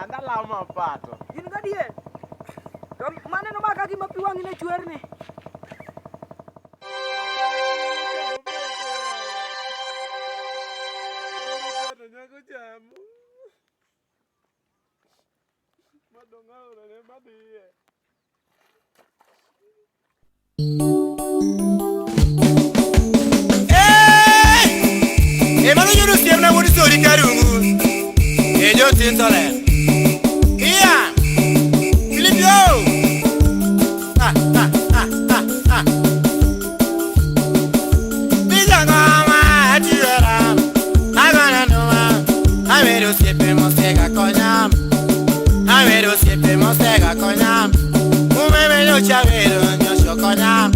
An alawo mapato. In gadier? To maneno ma ka gima pi wang'i ne chwerni. Nyako chamo. Madong' aora ne madhiye. E mano yudo osiepna wuod Sori Karungu. E jotin to ler. Iya. Filipio. Ah, ah, ah, ah, ah. Bija ngoma atiwera. Agona numa. Awero osiepe mosega konya. Awero osiepe mosega konya. Umeme nyocha wero nyocho konya.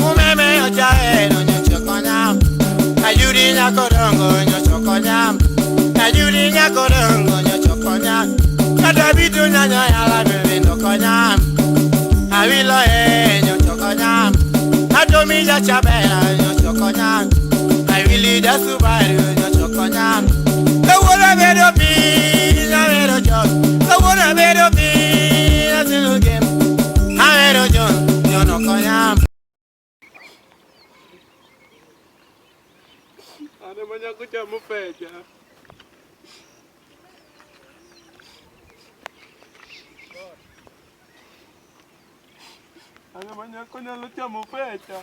Umeme nyocha wero nyocho konya. Ayuri nyakorongo nyocho konya. Ayuri nyakorongo nyocho konya. Kata bitu nyanya yala bebe konya. Awilo e nyocho konya. Atomi ja chabera nyocho konya. Awili da subaru nyocho konya. Kawuono abedo piny, awero chon. Kawuono abedo piny, asilo gem. Awero chon, chon okonya. An ema nyako chamo pecha. An ema nyako nyalo chamo pecha.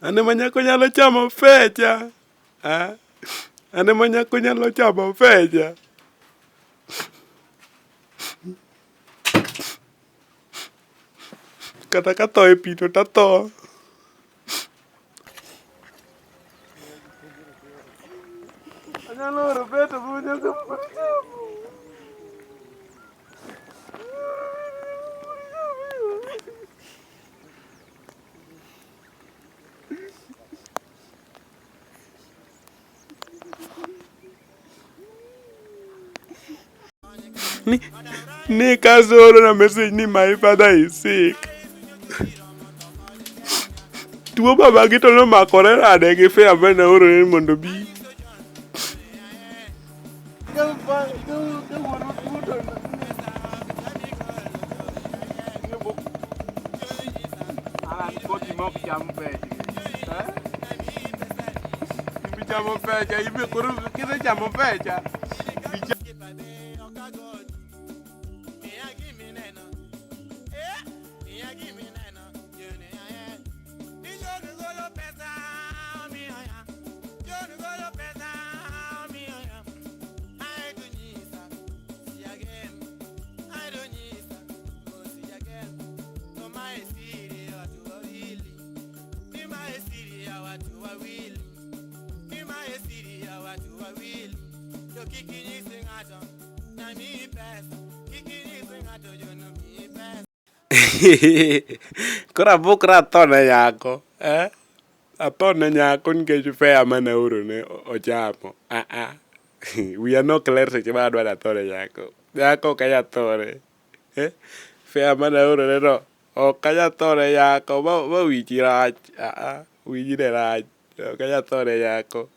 An ema nyako nyalo chamo fecha. Ah? An ema nyako nyalo chamo fecha. Kata ka tho e pi to tatho. Anyalo oro beto ma nyako chamo. Ni, ni kasoro na message ni my father is sick. Tuo babagi to nomakore nade gi fare mane aorone ni mondo obi. Chamo pecha, ibe koro kisechamo pecha. Koro abukra atho ne nyako eh? Atho ne nyako nikech fare mane aorone ochamo. Ah ah. Wiya nok ler seche ma adwa ni atho ne nyako. Nyako ok anyal thone. Eh? Fare mane aorone no ok anyal thone nyako ma wichi rach. Ah ah. Winji ne rach. Ok anyal thone nyako.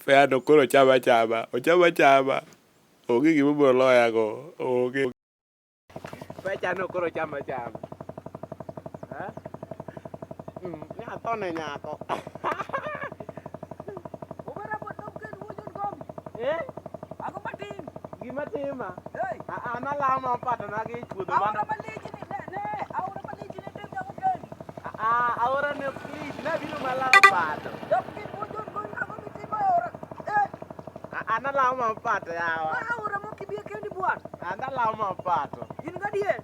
Fare no koro ocham achama. Ocham achama. Onge gima obiro loyago. Onge. Pecha no koro chama chama. Eh? Ni atho ne nyako. Omera bwana dok wuo John Gomi. Eh? Ang'o matim? Gima tima. Hey. An alamo patona gi chuodho Aora mano. malich ni ne ne aora malich ni tim nyako kendi. Ah, aora ne ok lich, nabiro malawo pato. Dok kin wuo John Gomi ang'o mitimo e aora? Eh, An alawo ma pato yawa. ma aora mok ibie kendi bwana. An alawo ma pato. In gadier?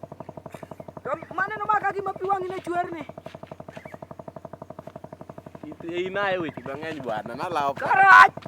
To maneno ma ka gima pi wang'i ne chwerni. Inaye weche mang'eny bwana, nalawo pato. Karach!